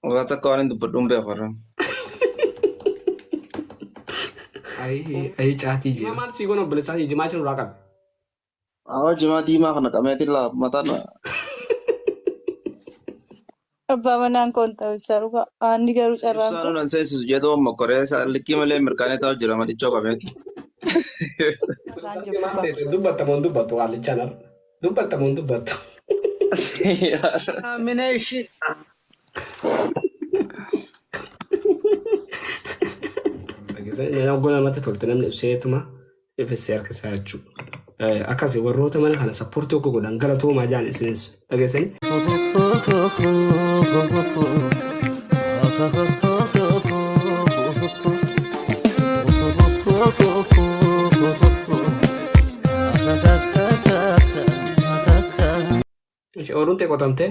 Waa takka waan hin dubbadhu hin beeku har'a. Ayii ayii caatii jee. Maal sii goona obboleessaa kee jimaa isin irraa qabe. Awwa jimaa diimaa kana qameetiin laa mataan Abbaa manaan koo hin ta'u ibsaa dhugaa. Aanni garuu carraan ibsaan koo. nan seensisu jedhu amma koree isaa likkii malee mirkaanee taa'u jira madichoo qameeti. Isaan jiru Maal dhugaa. seete dubbatta moo hin dubbattu qaallichaan har'a? Dubbatta moo hin dubbattu? Amineeshi. Nama namatti tolte namni ibseetuma ifessee harka isaa jechuudha. Akkasii warroota mana kana sappoortii akka godhan galatoomaa jaan isinis dhageessanii. Ishee ooluun ta'e qotamtee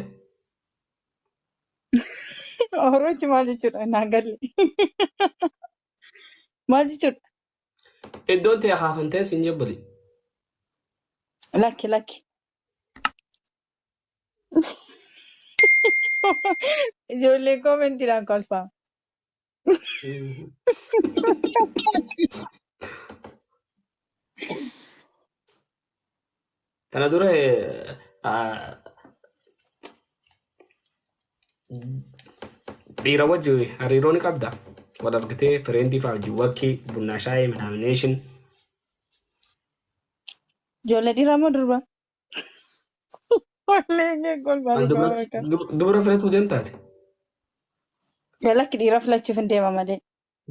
Orochi maal jechuudha? Naan galle. Maal jechuudha? iddoon ta'e kaafamtee siin jebbali. Lakki lakki. Ijoollee koomentiidhaan kolfaa. Tana dura dhiira wajji hariiroo ni qabda. Wal argitee fireendii fa'aa wajjin wakkii bunnaa shaayii minaamination. Ijoollee dhiiraa moo durbaa? Ijoolleen kee kolfaa An dhugaa waaqa. dubara filatuu deemtaati. Lakki dhiira filachuuf hin deema malee.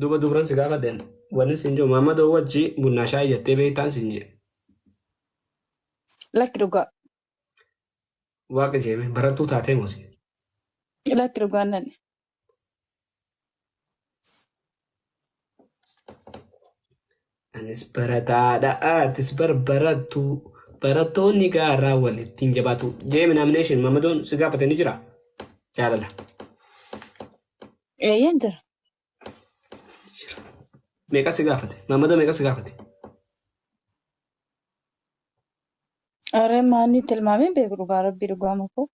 Duuba dubran si gaafadheen. Wanni siin jiru Maammadoo wajji bunnaa shaayii jettee beektaan siin jee. Lakki dhugaa. Waaqa jeeme barattuu taatee moo si? Lakki dhugaa nan. Anis barataadha atis barbarattu barattoonni gaaraa walitti hin jabaatu. Jee minaamination Maammadoon si gaafate ni jira. Jaalala. Eeyyeen jira. Meeqa si gaafate? Maammadoo meeqa si gaafate? Aree maanni tilmaameen beeku dhugaa rabbii dhugaa makoo.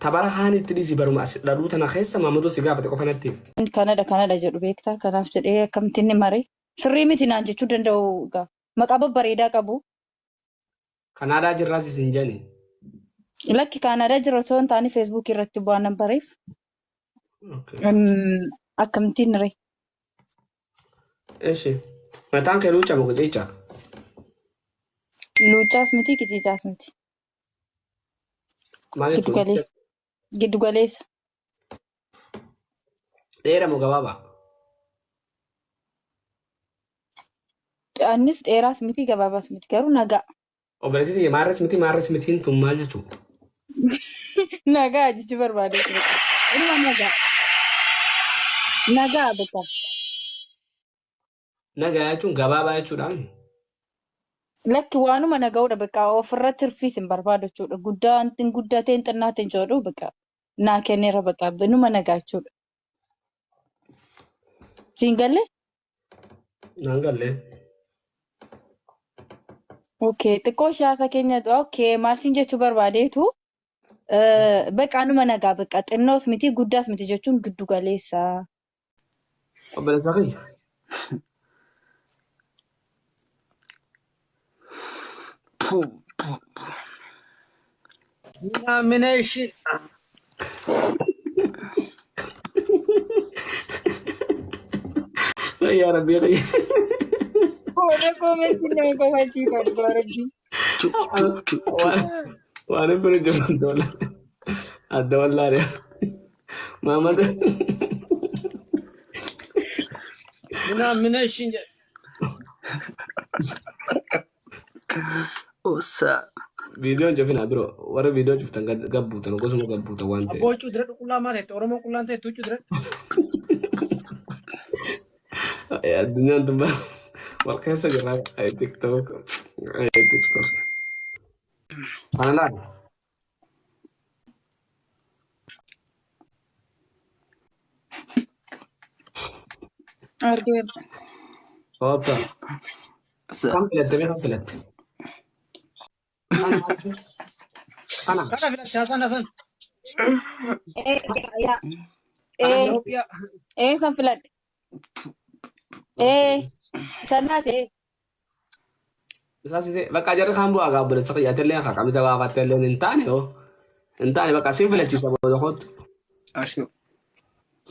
Tabara haan itti dhiisi baruma as dhaluu tana keessa Maammadoo si gaafate qofa natti himi. Kanadha kanadha jedhu beektaa kanaaf jedhee akkamittiin inni mare sirrii miti naan jechuu danda'u egaa maqaa babbareedaa qabu. Kanaadaa jirraas isin jedhani. Lakki Kaanaadaa jira osoo hin taane feesbuukii irratti bu'aa nan bareef akkamittiin ree. Eshi. Mataan kee luucca moo qiciica? Luuccaas miti qiciicaas miti. Maal Giddu jechuun? galeessa. Giddu galeessa. Dheera moo gabaabaa? Annis dheeraas miti gabaabaas miti garuu nagaa. Obboleettii tiyya maarres miti maarres mitiin tun maal jechuudha? Nagaa jechuu barbaadee ture. Ilma nagaa. Nagaa bakka. Nagaa jechuun gabaabaa jechuudha. Lakki waanuma naga'uudha bakka ofirratti tirfiis hin barbaadu jechuudha. Guddaa hin guddatee hin xinnaate hin jedhu bakka naa kenneera bakka inuma nagaa jechuudha. Siin galle? Naan galle. Okay, xiqqoo siyaasa keenya okay maal siin jechuu barbaadeetu bakka anuma nagaa bakka xinnoos miti guddaas miti jechuun giddu galeessa. Obboleessa kiyya. Nomination. Yaa Rabbii kiyya. Warra koomentii nama kofalchiisa dhugaa rabbii. Waan hin bira jiru adda wallaale. Maamad. Nomination jedhe. Osa. Viidiyoon cufina biro warra viidiyoo cuftan gabbuutan gosuma gabbuutan waan ta'eef. Abboo huccuu diradhu qullaa maa ta'etti Oromoon qullaan ta'etti huccuu diradhu. Addunyaan tun wal keessa jirra. Ay TikTok. Ay TikTok. Kana laal. Argeera. Oota. Sa. Kam filatte mee kam filatte? Kana. Kana filatte Hasan Hasan. Ee yaa ee Itoophiyaa. ee san filadhe. Ee san naa ta'e. Isaas bakka jarri kaan bu'aa gaa obboleessa qiyyaatellee haa qamisa baafatteellee hin taane hoo. Hin taane bakka siin filachiisa booda kootu. Ashoo.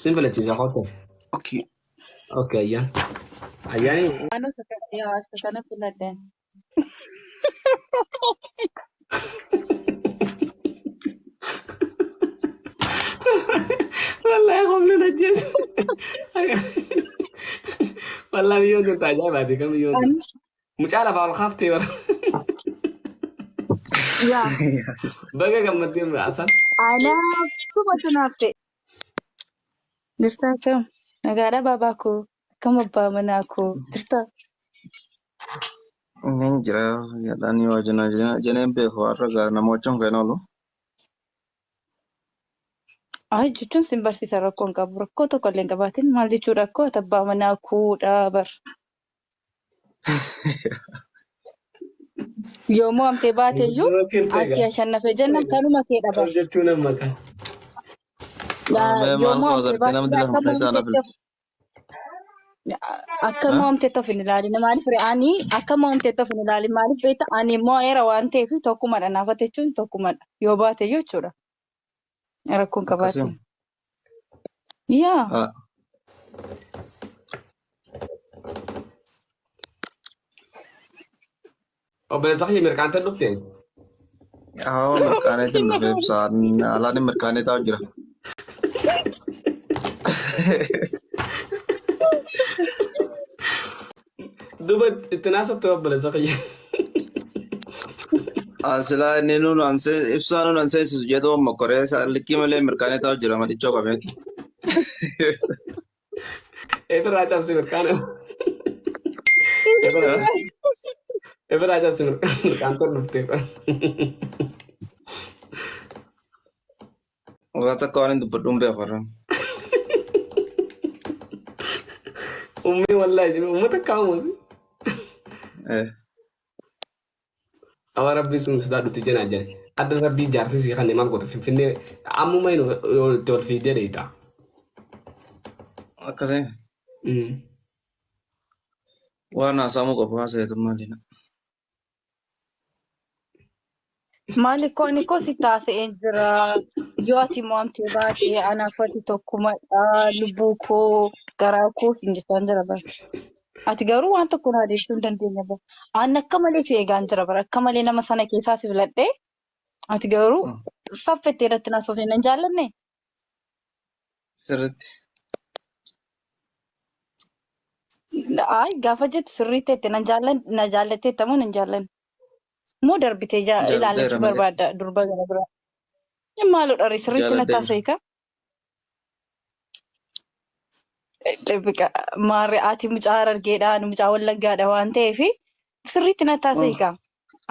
Siin filachiisa kootu. Okay. Okay ayyaan. Ayyaani Anuu isa kana filadhe. Wallahi qomni na jeesu. Wallahi biyyoon tun ajaa'ibaati kam biyyoon tun. Mucaa lafaa ol kaaftee bara. Yaa Baga gammaddee asan. anaaf sumatu naaf ta'e. Jirtaa akkam? Nagaadhaa baabaa koo. Akkam abbaa manaa koo. Jirtaa? Nin jira jedhanii waa jeneen beeku har'a gaa namoota hin oolu. Ay jechuun sin barsiisa rakkoo hin qabu. Rakkoo tokko illee hin qabaatin. Maal jechuudha rakkoo ati abbaa manaa koodha bar. Yoomuu amtee baate iyyuu ati ashannafee jennaan kanuma keedha bar. Jechuun amma kan. Mee maal Yoomuu koo amtee agartee namni baate dila akka humna isaa na mo'amteetti filti. akka mo'amteetti of hin ilaalin maaliif ani akka mo'amteetti of hin ilaalin maaliif beekta ani mo'eera waan ta'eef tokkumadha naafate jechuun tokkumadha yoo baate iyyuu jechuudha rakkoon Akkasii. qabaatin. Yaa Obboleessa kiyya mirqaantee dhufte. Haa mirqaaneetiin dhufe ibsaan alaan mirqaanee taa'u jira. Duuba itti naasottu obboleessa kiyya. Silaa inni nuun ansee ibsaa nuun anseessisu jedhu amma koree likkii malee mirqaanee taa'u jira madichoo qabeeti. Efirraa cabsi mirqaane. Efirraa cabsi mirqaantee dhufte. Waa takka waan hin dubbadhuun beeku har'a. Ummii wallaahi uummata kaamuusi. Awa rabbii sun sodaadhutti jenaa jedhe. Adda rabbii jaarsi sii kanneen maal gootu finfinnee ammuma inni itti ol fiidee dheeyita. Akkasii waan haasaamuu qabu haasayeetu maaliina. Maali koo ani koo si taasiseen jira. Yoo ati mo'amtee baate anaaf ati tokkumadha. Lubbuu koo garaa koo siin jechaan jira bara. Ati garuu waan tokko naa deebisuu hin dandeenye bara. Ani akka malee si eegaan jira bara. Akka malee nama sana keessaa si filadhee ati garuu saffettee irratti naaf soofne nan jaallanne. Sirriitti. Ay gaafa jettu sirrii teette nan jaallan na jaallatteetta moo nan jaallanne? Moo darbitee Jaalladheera ilaallachuu malee. barbaadda durba gara biraa? Maaloo dharri sirriitti na Jaalladheera. taasisa. Maarree ati mucaa Harargeedha, ani mucaa Wallaggaadha waan ta'eef sirriitti na taasisa.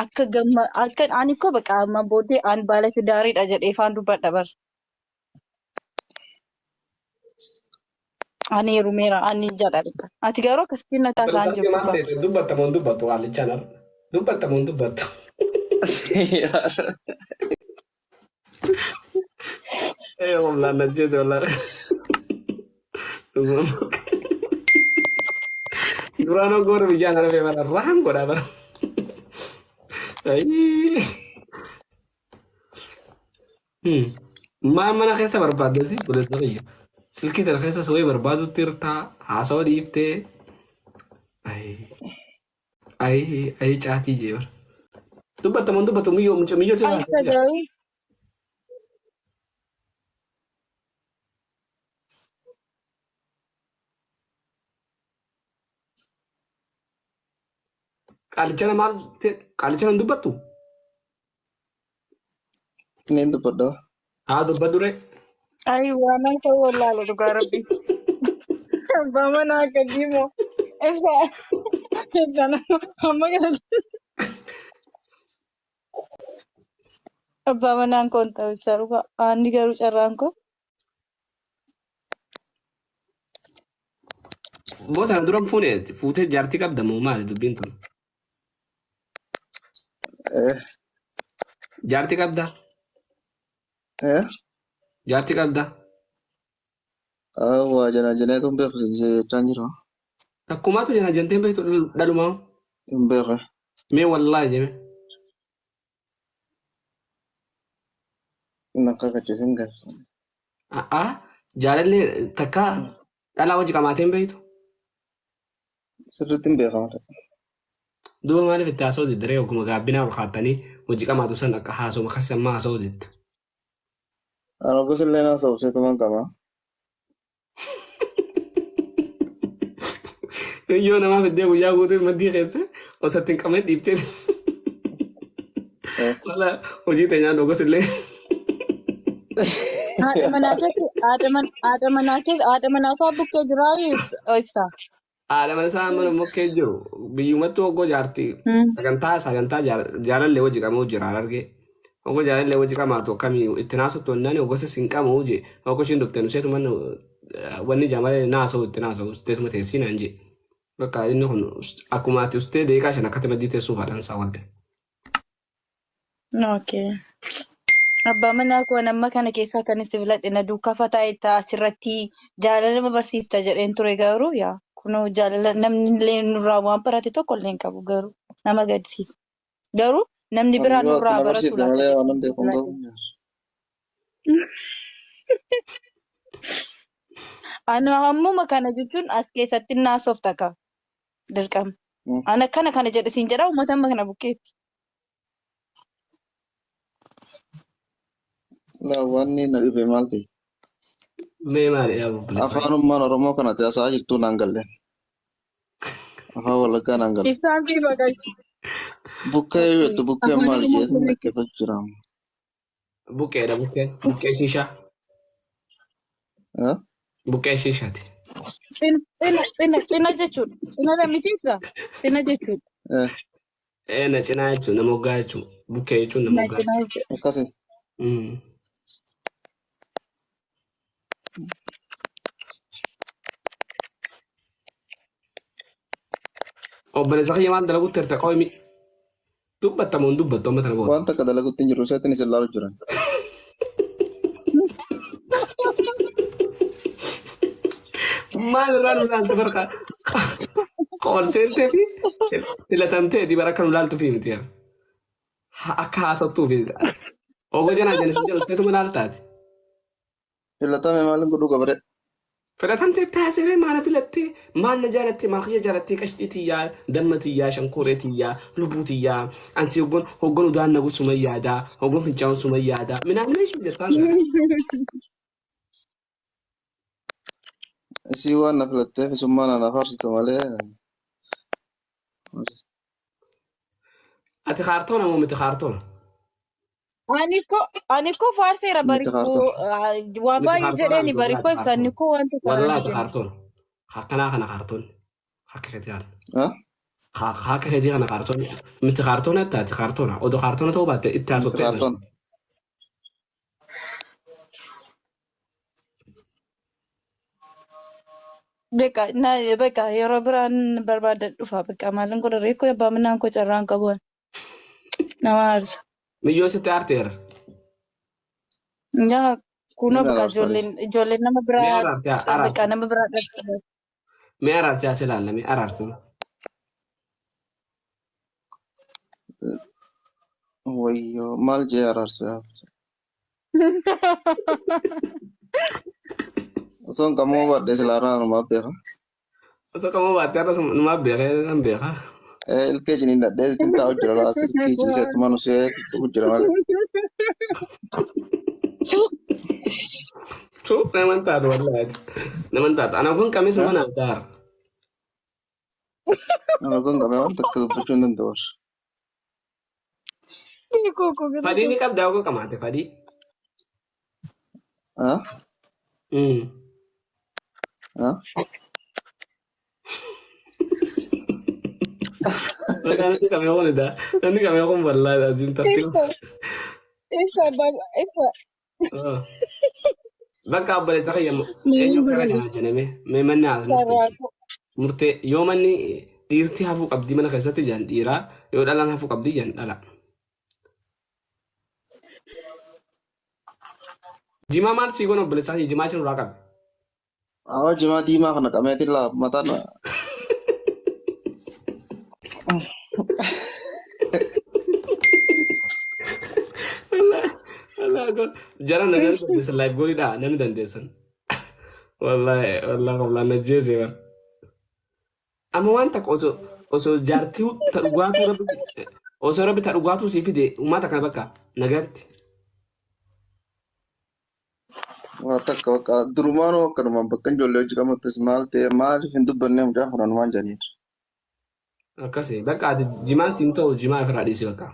Akka gamma akka ani koo baqa amma booddee ani baala fidaariidha jedhee ifaan dubbadha bar. Ani heerumeera ani jedha beeka. Ati garuu akkasittiin na taasisaan Obboleessa jirtu maal bar. seete dubbatta moo hin dubbattu qaallichaan har'a? Dubbatta moo hin dubbattu? Ee wallaan na jeete wallaan. Duraan goora biyyaa kana fee bara rahan godhaa bara. Ayii. Maal mana keessa barbaadde si obboleessa kiyya? Silkii tana keessa wayii barbaadutti hirtaa haasawaa dhiiftee. Ayii ayii caatii jee bara. Dubbatta moo hin dubbattu miyyoo mucaa miyyootu Ay haasawaa jira. garuu Qaalichana maal qaalichana hin dubbattu? Inni dubbadha. Haa dubbadhu ree. Ay waan akka wallaala dhugaa rabbi. Abbaa manaa akka diimoo. Ibsa ibsa amma kanatti. Abbaa manaan koo hin ta'u ibsa dhugaa. Aanni garuu carraan koo. Boota kana dura fuune fuutee jaartii qabda moo maali dubbiin tun? Jaartii qabda? Jaartii qabda. Waa jana janeetu hin beeku jechaan jira. Takkumaatu jana janteen beektu dhalumaa. Hin beeku. Mee wallaahi jeme. Nakka kachiisin gaafsa. A'aa jaalallee takka dhalaa wajji qamaateen beektu. Sirriitti hin beekamu. Duuba maaliif itti haasa'u diddaree ogguma gaabbinaa ol kaattanii wajji qamaatu san akka haasoma akkasii ammaa haasa'u didda. Ana gosillee naa soobseetuman qaba. Yoo namaa fiddee guyyaa guutuu maddii keessa osoo ittiin qabnee dhiiftee. Wala hojii teenyaan gosillee. Haadha manaa keetti haadha manaa keessa haadha manaa isaa bukkee jiraa ibsa. Haadha mana isaa mana mukkee jiru biyyumatti hoggoo jaarti sagantaa jaalallee wajji qabuu jira argee. Hoggoo jaalallee wajji qamaatu akkamii itti naasottu wannaan hoggoo sin qabu je hoggoo ishiin dhufte nuseetu manna wanni jaamalee naasa'u itti naasa'u usteetuma teessii naan je. Bakka inni kun akkuma ati ustee deeqaa shan akkatti maddii teessuuf haadhaan isaa wadde. Okay. Abbaa manaa koo amma kana keessaa kan isin filadhe na duukaa fataa itti asirratti jaalala ma barsiifta jedheen ture garuu yaa kunoo jaalala namni illee nurraa waan barate tokko illee hin qabu garuu nama gaddisiisa. Garuu namni biraa Yoo ati nurraa na baratu barsiifte laata malee jedhee waan hin beeku hin filadhe. qabu. Ani ammuma kana jechuun as keessatti naasofta ka dirqama. Ana kana kana jedhe siin jedha uummata amma kana bukkeetti. Wanni na dhibe maal ta'e? Mee maali yaa bubbulisa? Afaanummaan Oromoo kanatti haasa'aa jirtu naan galle. Afaan Wallaggaa naan galle. Ibsaan fi baqashi. Bukkee yoo jettu bukkeen Afaan maal Oromoo jeetu sirrii. dhaggeeffachuu jira. Buqqeedha buqqee buqqee shiishaa buqqee shiishaati. Cina cina cina cina jechuudha. Cina miti ibsa. Cina jechuudha. Ee na cinaa jechuun nama hoggaa jechuun buqqee jechuun nama Na hoggaa. cinaa jechuudha. Akkasi. Obboleessa kiyya maal dalaguutti hirta qo'imi dubbattamu hin dubbattu amma tana booda. Waan takka dalaguutti hin jiru seetiin isin laalu jiran. Maal irraa nu laaltu barqa qoorseentee fi filatamteeti bara akka nu laaltu fi miti. Akka haasottuu fi ogoo janaa jana si jedhu seetuma laaltaati. Filatame maaliin godhuu qabare? Filatamtee taasiree maala filattee maal na jaalattee maal kiyya jaalattee qashxii tiyyaa damma tiyyaa shankooree tiyyaa lubbuu tiyyaa ansi hoggon hoggon udaan nagu suma yaadaa hoggon fincaa'uun suma yaadaa minaamina ishii jettaan sana. Isii waan na filatteef isummaan ana faarsitu malee. Ati kaartoona moo miti kaartoona? Ani koo faarseera Miti barikoo kaartoon. waa Miti baay'ee kaartoona jedheeni miti barikoo wallahi ibsa kaartoona. inni koo wanta kanaan Wallahi jenna. kaartoona. Akkanaa kana kaartoonni. Akka keetii kana. Ah? Akka keetii kana kaartoonni. Miti kaartoona taati kaartoona. Odoo kaartoona ta'uu baatte itti Miti haasottee kaartoon. Beqa na beqa yeroo biraan barbaadan dhufa beqa maalin godha reekoo abbaa manaan koo carraan qabu nama aarsa. Miyyoo sitti aarteera. Yaa kunoo Ni beqa araarsanis. ijoolleen ijoolleen nama Mee biraa araarsi beqa araarsi. nama biraa dhabde. Mee araarsi as ilaalla mee araarsi. Wayyoo maal jee araarsa? Osoo hin qamoo baadhee silaa numaa beeka. Osoo qamoo baattee har'a numaa beekee nan beeka. Ilkee jiniin dhadhee ittiin taa'u jira laas ilkee ciiseetuma nu see tuttuqu jira malee. Tu naman taatu wallahi. Naman taatu. Ana kun qamisa mana taara. Nama kun qabee waan takka dubbachuu hin danda'u. Beekoo koo gara Fadii ni qabdaa ogoo qamaate fadii. Ah? Ah? Namni qabee kun ida. Namni qabee kun wallahi azim tartiiba. Ibsa ibsa abbaa ibsa. Bakka obboleessa kiyya eenyu Maalin kana godha janaa jedhame mee manni haa carraa murteessu. koo. Murtee yoo manni dhiirti hafuu qabdii mana keessatti jedhan dhiiraa yoo dhalaan hafuu qabdii jedhan dhala. Jimaa maal sii goon obboleessaa jimaa cin irraa qabe. Awa jimaa diimaa kana qameetiin laa mataan. Jara na namni dandeessan live goolidha namni dandeessan. Wallahi wallahi qablaan na jeesee bara. Amma waan takka osoo jaartii ta dhugaatuu rabbi osoo rabbi ta dhugaatuu sii fide uummata kana bakka nagaatti. Waa takka bakka durumaanuu akkanumaan bakka ijoollee hojii qabattus maal ta'e maaliif hin dubbanne mucaan kun anumaan jedhaniiru. Akkasii bakka ati jimaan siin ta'u jimaa ofirraa dhiisi bakka.